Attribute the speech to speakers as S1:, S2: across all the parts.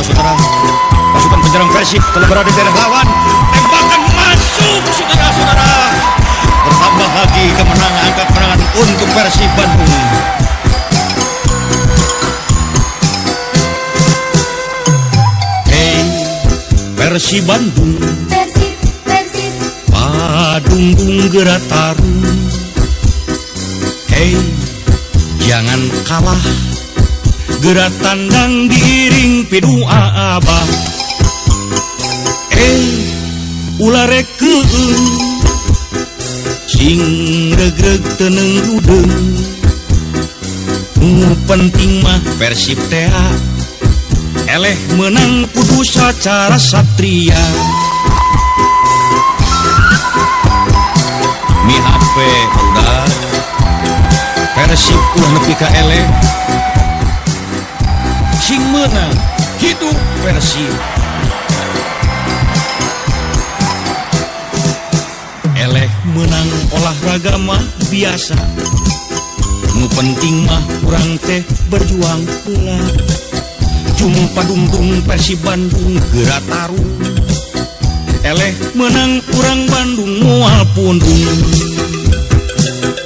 S1: Saudara-saudara. Pasukan penyerang Persib telah berada di daerah lawan. Tembakan masuk, saudara-saudara. Bertambah lagi kemenangan, angka kemenangan untuk Persib Bandung. Hey, Persib Bandung.
S2: Persib, Persib.
S1: Padunggung geura tarung. Hey, jangan kalah, geura tandang diiring pidua abah. Eh, ulah rek keueung, sing regreg teu rudeung. Nu penting mah Persib tea, eleh menang kudu sacara satria. Mi HP udah Persib ulah nepi ka eleh, sing menang, hidup Persib. Eleh menang olahraga mah biasa, nu penting mah urang teh berjuang heula. Jumpa dungdung Persib Bandung geura tarung, eleh menang urang Bandung moal pundung.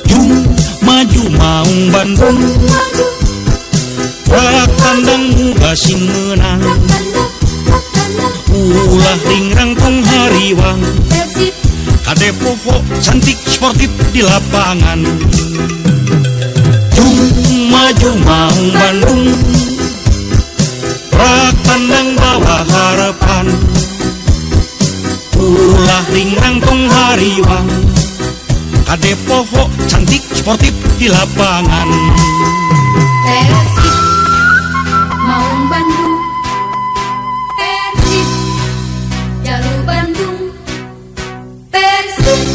S1: Jung maju maung Bandung, rak tandang muga sing menang. Ulah ringrang tong hariwang, kade poho cantik sportif di lapangan. Jung maju maung Bandung, rak tandang bawa harapan. Ulah ringrang tong hariwang, kade poho cantik sportif di lapangan.
S2: Persib maung Bandung, Persib jalu Bandung, Persib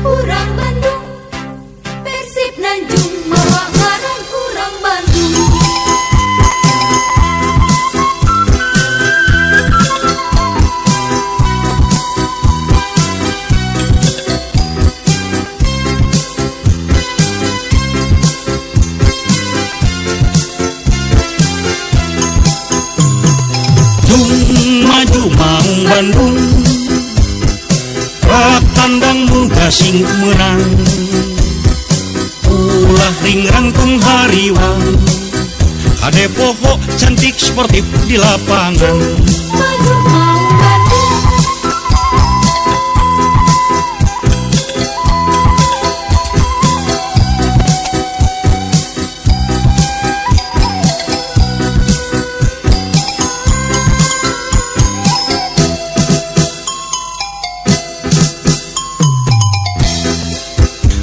S2: urang Bandung, Persib nanjung mawa ngaran urang Bandung.
S1: Jung maju maung Bandung, rak tandang muga sing menang. Ulah ringrang tong hariwang, kade poho cantik sportif di lapangan.
S2: Maju maung Bandung.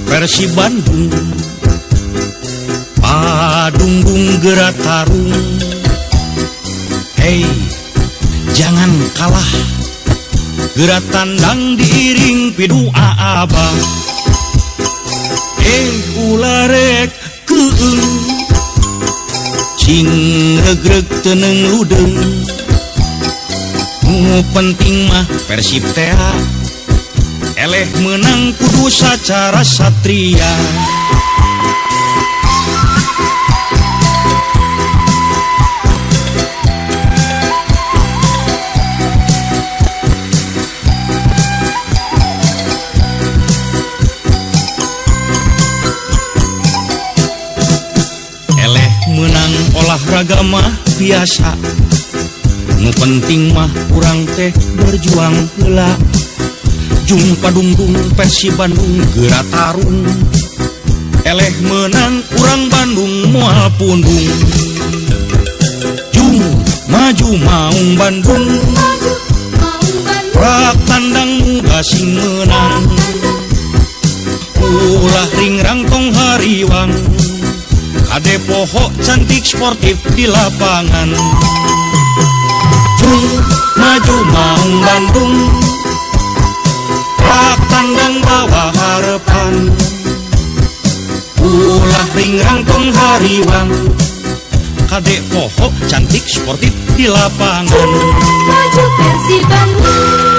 S1: Persib Bandung, padunggung geura tarung. Hey, jangan kalah, geura tandang diiring pidua abah. Eh, ulah rek keueung, sing regreg teu ludeung. Nu penting mah Persib tea, eleh menang kudu sacara satria. Eleh menang olahraga mah biasa, nu penting mah urang teh berjuang heula. Jumpa dungdung Persib Bandung geura tarung, eleh menang urang Bandung moal pundung. Jung maju maung Bandung,
S2: Maju maung Bandung.
S1: rak tandang muga sing menang. Ulah ringrang tong hariwang, kade poho cantik sportif di lapangan. Jung maju maung Bandung, rak tandang bawa harapan. Ulah ringrang tong hariwang, kade poho cantik sportif di lapangan.
S2: Maju Persib Bandung.